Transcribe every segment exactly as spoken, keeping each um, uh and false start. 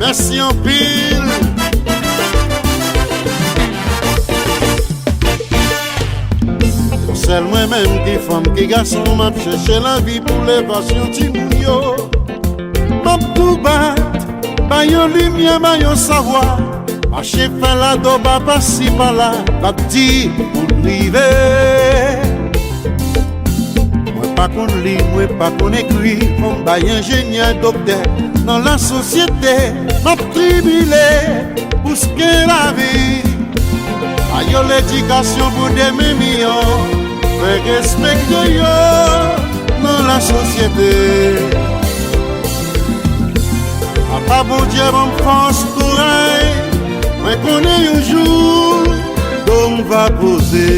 Mèsi anpil. Yon sèl mwen menm ki fanm, ki gason, m ap chèche lavi pou levasyon timoun yo. M ap tou bat, bay yo limyè, bay yo savwa. Mache fè ladoba pasi pala, l ap di pou n rive. Mwen pa konn li, mwen pa konn ekri, fò m bay enjenyè, doktè nan lasosyete. M ap tribile pou sken lavi. Ba yo ledikasyon pou demen miyò, fè respekte yo nan lasosyete. Papa Bondye ban m fòs, kouraj, mwen konnen yon jou do m va poze.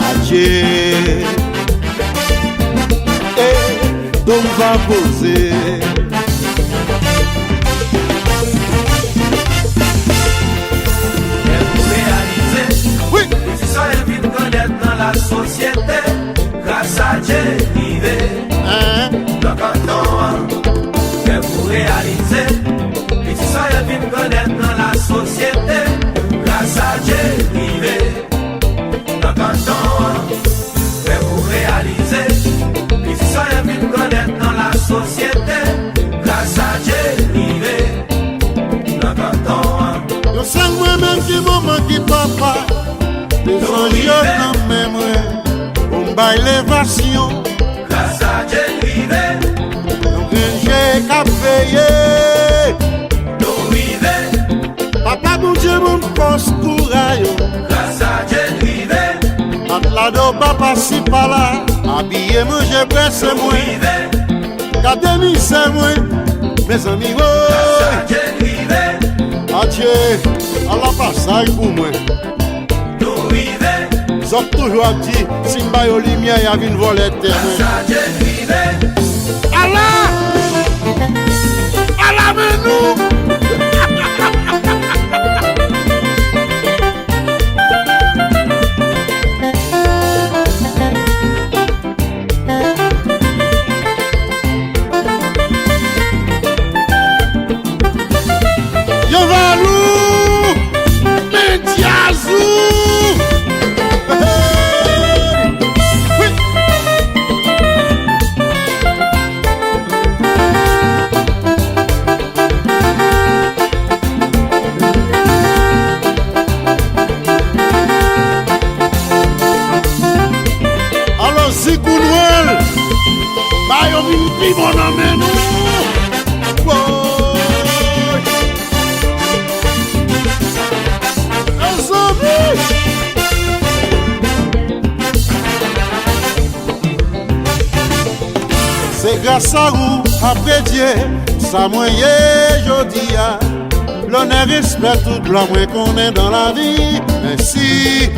Adye. Eh, do m va poze. Lè pou reyalize, wi, Piti Soyèl vin grandèt nan lasosyete. Gras a Dye rive nan kanton an. Fè pou reyalize, Piti Soyèl vin grandèt nan lasosyete. Gras a Dye rive nan kanton an. Fè pou reyalize, Piti Soyèl vin grandèt nan lasosyete. Gras a Dye rive nan kanton an. Yon sèl mwen menm ki manman, ki papa. Lezanj yo nan men mwen pou m bay levasyon. Gras a Dye n rive. Yon grenn je k ap veye. Nou rive. Papa Bondye ban m fòs, kouraj. Gras a Dye n rive. Bat ladoba pasi pala, abiye, manje, bwè, se mwen. Nou rive. Gade mizè mwen, mezanmi, woy. Gras a Dye n rive. Adye, ala pasaj pou mwen. Nou rive. Zòt toujou ap di, si m ba yo limyè, y a vin vòlè tè mwen. Gras a Dye n rive. Ala! Ala men nou! Yo valou! Men dyaz ou! Hey! Wi! Alò, Zikou Nwèl, ba yo vin pi bon nan men nou. Woy! Mezanmi! Se gras a ou, apre Dye, sa mwen ye jodi a. Lonè, respè, tout glwa mwen konnen dan lavi. Mèsi.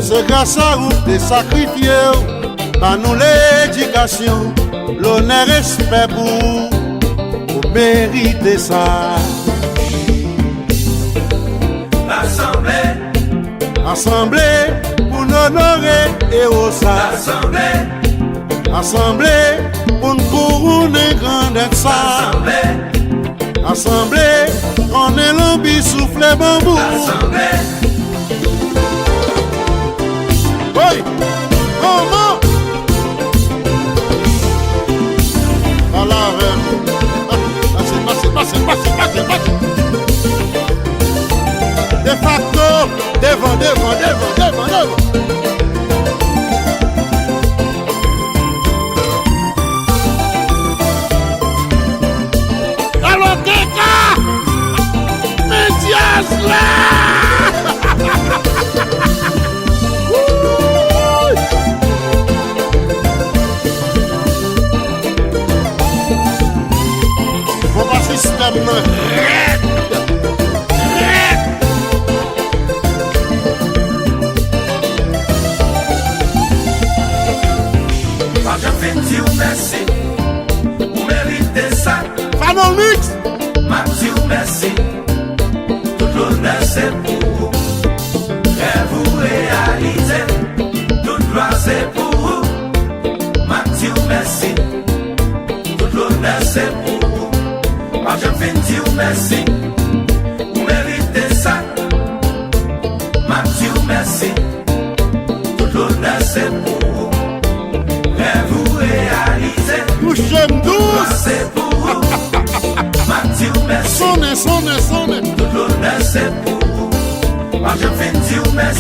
Se gras a ou, te sakrifye w, ba nou ledikasyon. Lonè, respè pou ou, ou merite sa. Rasanble. Rasanble pou n onore ewo sa. Rasanble. Rasanble pou n kouwounen grandèt sa. Rasanble. Rasanble, konnen lanbi soufle banbou. Rasanble. Woy! Kòman? Pale avè m. Pase, pase, pase, pase, pase, pase. Defakto, devan, devan, devan, devan, devan. Alò, Keka, men dyaz la! Wouy! Konpa sistèm nan rèd! Rèd! Pa janm fin di w mèsi, ou merite sa. Fanon Mix! M ap di w mèsi, tout lonè se pou ou. Rèv ou reyalize, tout glwa se pou ou. M ap Mèsi, ou merite sa. M ap di w mèsi. Tout lonè se pou ou. Rèv ou reyalize. Touche m dous. Glwa se pou ou. M ap di w mèsi. Sonnen, sonnen, sonnen. Tout lonè se pou ou. M ap janm fin di w mèsi.